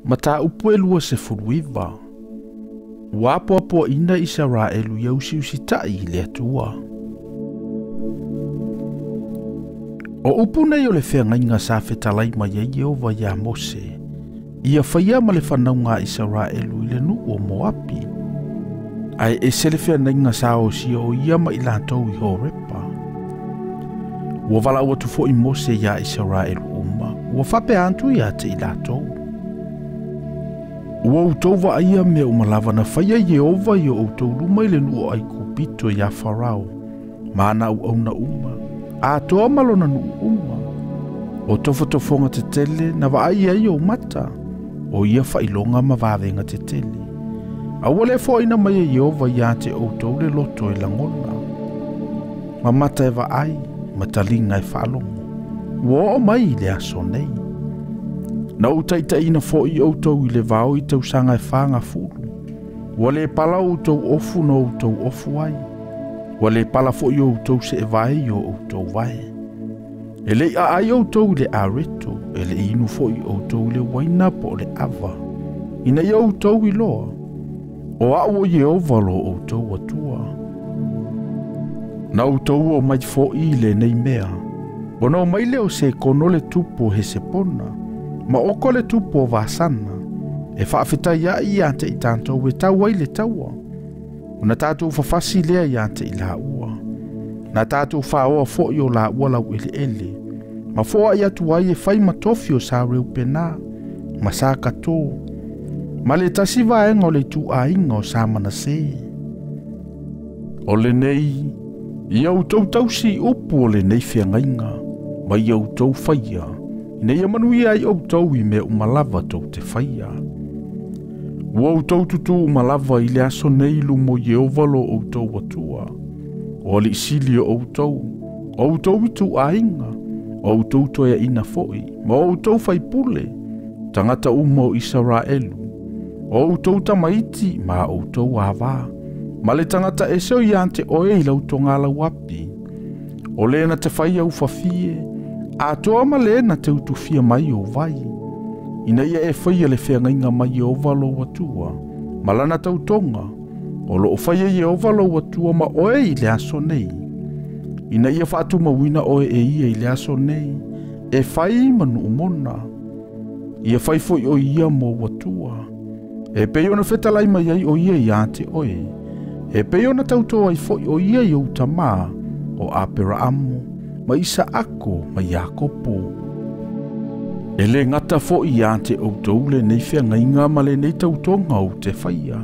Mataupu e 29. Ua apoapoaina Isaraelu ia usiusitai i le Atua. O upu nei o le feagaiga sa fetalai mai ai Ieova iā Mose, ia faia ma le fanauga a Isaraelu i le nuu o Moapi. Ae ese le feagaiga sa osia o ia ma i latou i Horepa. Ua valaau atu foi Mose iā Isaraelu uma, ua faapea atu ia te i latou. Ua outou vaaia mea uma lava na faia Ieova i o outou luma i le nuu o Aikupito iā Farao, ma ana auauna uma, atoa ma lona nuu uma. O tofotofoga tetele na vaai ai ou mata, o ia faailoga ma vavega tetele. A ua le foaina mai e Ieova ia te outou le loto e lagona, ma mata e vaai, ma taliga e faalogo. Ua oo mai i le aso nei. Na ou taitaiina foi outou i le vao i tausaga e 40. Ua le pala outou ofu na outou ofu ai. Ua le pala foi outou seevae i o outou vae. E le i aai outou i le areto, e le i inu foi outou i le uaina po o le ava, ina ia outou iloa, o au o Ieova lo outou Atua. Na outou omai foi i lenei mea, ona omai lea o Sekono le tupu o Hesepona, ma Oko le tupu o Vasana, e faafetai ai ia te i tatou e tau ai le taua, ona tatou fafasi lea ia te i laua. Na tatou faoa foi o laua laueleele, ma foai atu ai e fai ma tofi o sa Reupena, ma sa Kato, ma le tasi vaega o le ituaiga o sa Manase. O lenei, ia outou tausi i upu o lenei feagaiga, ma ia outou faia, ina ia manuia ai outou i mea uma lava tou te faia. Ua outou tutū uma lava i le aso nei i luma o Ieova lo outou Atua, o alii sili o outou, o outou ituaiga, o outou toeaina foi, ma o outou faipule, tagata uma o Isaraelu, o outou tamaiti ma a outou avā, ma le tagata ese o ia te oe i lau togalauapi, o le na te faia ufafie, atoa ma le na te utufia mai o vai, ina ia e faia le feagaiga mai Ieova lou Atua, ma lana tautoga, o loo faia Ieova lou Atua ma oe i le aso nei, ina ia faatumauina oe e ia i le aso nei, e fai ma nuu mona, ia fai foi o ia mou Atua, e pei ona fetalai mai ai o ia ia te oe, e pei ona tautoa ai foi o ia i ou tamā, o Aperaamu, ma Isaako, ma Iakopo. E le gata foi ia te outou lenei feagaiga ma lenei tautoga ou te faia,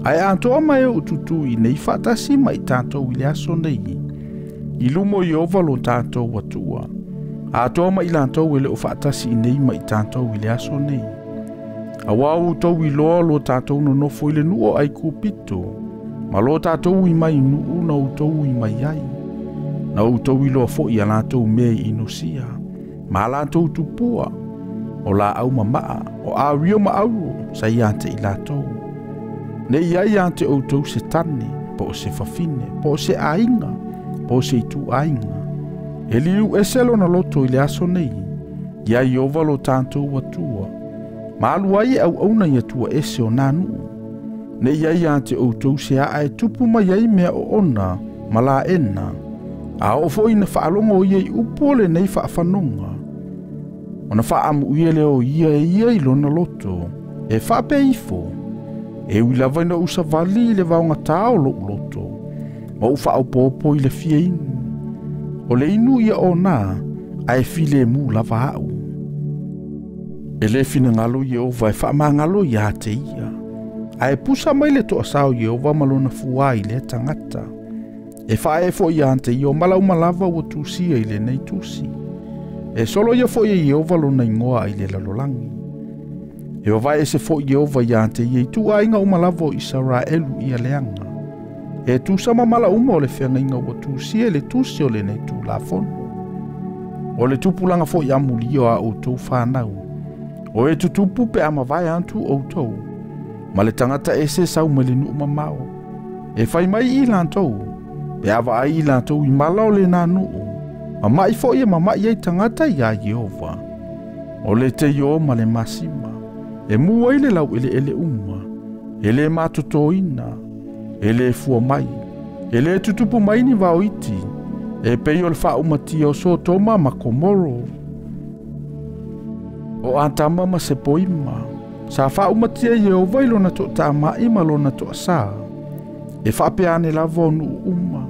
ae atoa ma e ou tutū i nei faatasi ma i tatou i le aso nei, i luma o Ieova lo tatou Atua, atoa ma i latou e le o faatasi i nei ma i tatou i le aso nei. Auā ua outou iloa lo tatou nonofo i le nuu o Aikupito, ma lo tatou ui mai i nuu na outou ui mai ai. Na outou iloa foi a latou mea i inusia, ma a latou tupua, o laau mamaa, o ario ma auro, sa ia te i latou. Ne i ai ia te outou se tane, po o se fafine, po o se aiga, po o se ituaiga. E liu ese lona loto i le aso nei, ia Ieova lo tatou Atua, ma alu ai e auauna i Atua ese o nā nuu. Ne i ai ia te outou se aa e tupu mai ai mea oona ma laena, a oo foi ina faalogo ia i upu o lenei faafanoga, ona faaamuia lea o ia e ia i lona loto, e faapea ifo, e ui lava ina ou savali i le vaogatā o lou loto, ma ou faaopoopo i le fia inu. O le inu ia ona, ae filemu lava au. E le finagalo Ieova e faamagalo ia te ia, ae pusa mai le toasā o Ieova ma lona fuā i lea tagata. E faaee foi ia te ia o mala uma lava ua tusia i lenei tusi. E soloia foi e Ieova lona igoa i le lalolagi. E vavaeese foi Ieova ia te ia i ituaiga uma lava o Isaraelu ia leaga. E tusa ma mala uma o le feagaiga ua tusia i le tusi o lenei Tulafono. O le tupulaga foi amuli o a outou fanau, o e tutupu pe a mavae atu outou, ma le tagata ese sau mai le nuu mamao, e fai mai i latou, pe a vaai i latou i mala o lenā nuu, mama'i foi e mama'i ai tagata iā Ieova, o le teio ma le masima, E mu ai le laueleele uma, e lē matotoina, e lē fua mai, e lē tutupu mai ni vaoiti, e pei o le faaumatia o Sotoma ma Komoro. O Atama ma Sepoima, sa faaumatia Ieova i lona toatama'i ma lona toasā, e faapea ane lava o nuu uma.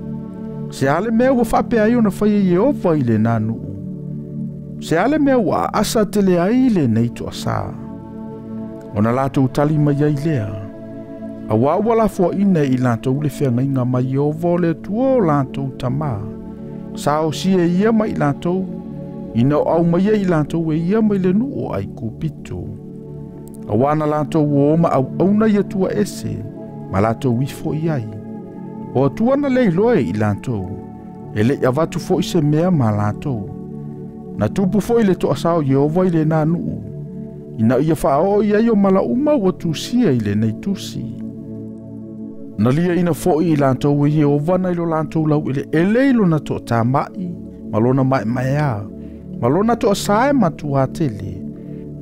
Se a le mea ua faapea ai ona faia Ieova i lenā nuu? Se a le mea ua aasa tele ai lenei toasā? Ona latou tali mai ai lea, auā ua lafoaina e i latou le feagaiga ma Ieova o le Atua o latou tamā, sa osia e ia ma i latou, ina o aumaia i latou e ia mai le nuu o Aikupito. Auā na latou o ma auauna i atua ese, ma latou ifo i ai. O atua na le iloa e i latou, e le'i avatu fo'i se mea ma latou. Na tupu fo'i le toasā o Ieova i lenā nuu, ina ia faaoo i ai o mala uma ua tusia i lenei tusi. Na liaina fo'i i latou e Ieova nai lo latou laueleele i lona toatama'i, ma lona maemaeā, ma lona toasā e matuā tele,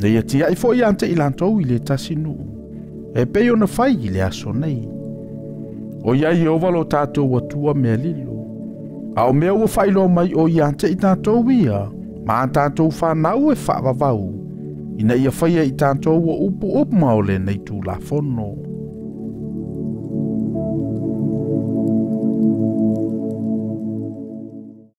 na ia tia'i fo'i ia te i latou i le tasi nuu, e pei ona fai i le aso nei. O ia Ieova lo tatou Atua mea lilo, a o mea ua faailoa mai o ia te i tatou ia, ma a tatou fanau e faavavau, ina ia faia i tatou o upu uma o lenei Tulafono.